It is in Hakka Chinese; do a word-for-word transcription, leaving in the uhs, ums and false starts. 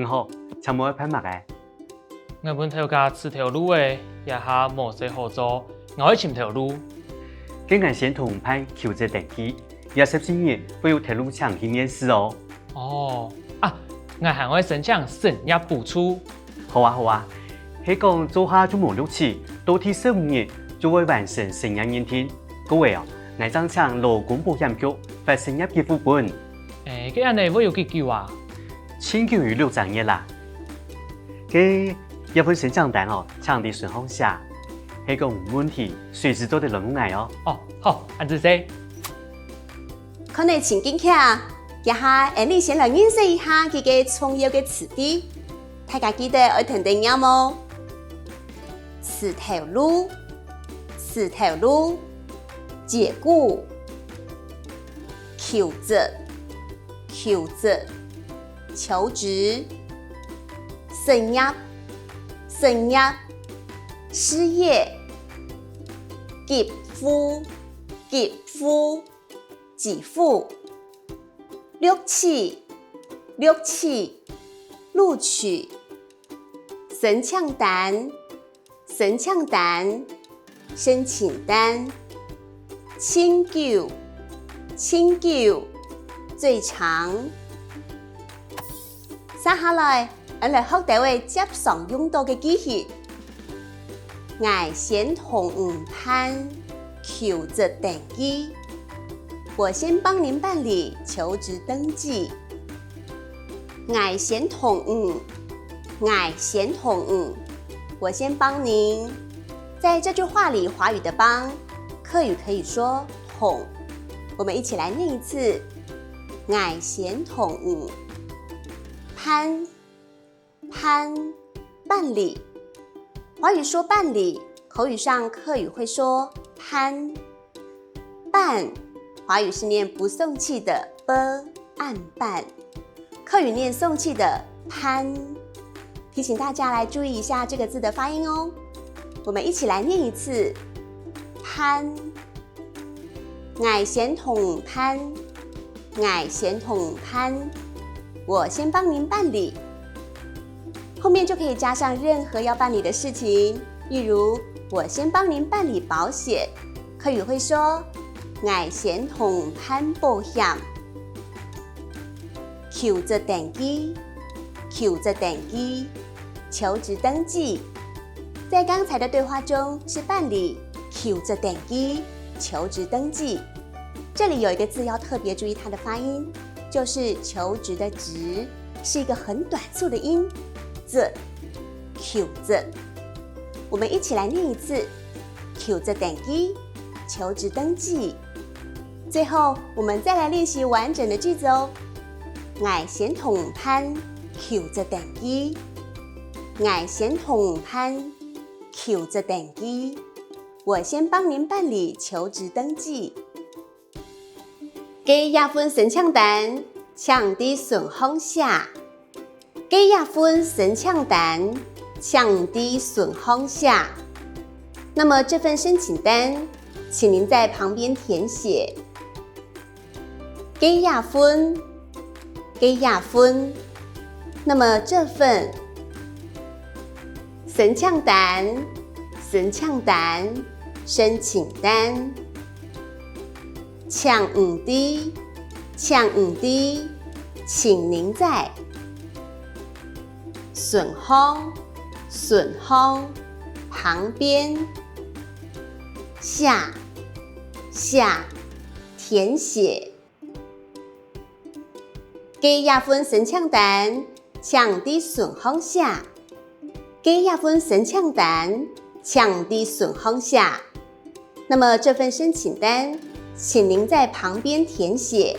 你好，請問愛辦麼个？𠊎分頭家辭頭路了，這下無事好做，𠊎愛尋頭路。該𠊎先同你辦求職登記，這十四日會有頭路請去面試哦。哦，啊，𠊎還愛申請失業補助。好啊，好啊，係講做下就無錄取，到第十五日就會完成失業認定。各位哦，𠊎正請勞工保險局發失業給付分。誒，該恁呢會有幾久啊？盡久有六隻月啦。該這份申請單哦，請你順項寫，係講有問題，隨時做得聯絡𠊎哦。哦，好，恁仔細。看來真緊急啊！這下，𫣆俚先來認識一下幾個重要个詞彙，大家記得愛跈等唸哦。辭頭路，辭頭路，解僱，求職，求職，求職，失業，失業，失業，給付，給付，給付，錄取，錄取，錄取，申請單，申請單，申請單，盡久，盡久，最長。續下來， 𫣆來學兜仔輒常用到个句型。𠊎先同你辦求職登記。我先幫您辦理求職登記。𠊎先同你，𠊎先同你，我先幫您。在這句話裡，華語的幫，客語可以說同。我們一起來念一次：𠊎先同你辦， 辦，辦理。華語說辦理，口語上客語會說辦。辦，華語是念不送氣的b，案辦。客語念送氣的潘。提醒大家來注意一下這個字的發音哦。我們一起來念一次：潘。 𠊎先同你辦，𠊎先同你辦，我先幫您辦理。後面就可以加上任何要辦理的事情，例如我先幫您辦理保險，客語會說，𠊎先同你辦保險。 求職登記，求職登記，求職登記。在剛才的對話中是辦理求職登記、求職登記。這裡有一個字要特別注意它的發音，就是求職的職，是一個很短促的音，職，求職。我們一起來念一次：求職登記，求職登記。 最後，我們再來練習完整的句子哦。𠊎先同你辦求職登記。𠊎先同你辦求職登記。我先幫您辦理求職登記。該這份申請單，請在順項寫。 該這份申請單，請在順項寫。那麼這份申請單，請您在旁邊填寫。該這份，該這份。那麼這份申請單，申請單，申請單。 請你在，請你在，請您在。順項，順項，旁邊。寫，寫，填寫。該這份申請單，請在順項寫。 該這份申請單，請在順項寫。那麼這份申請單，請您在旁邊填寫。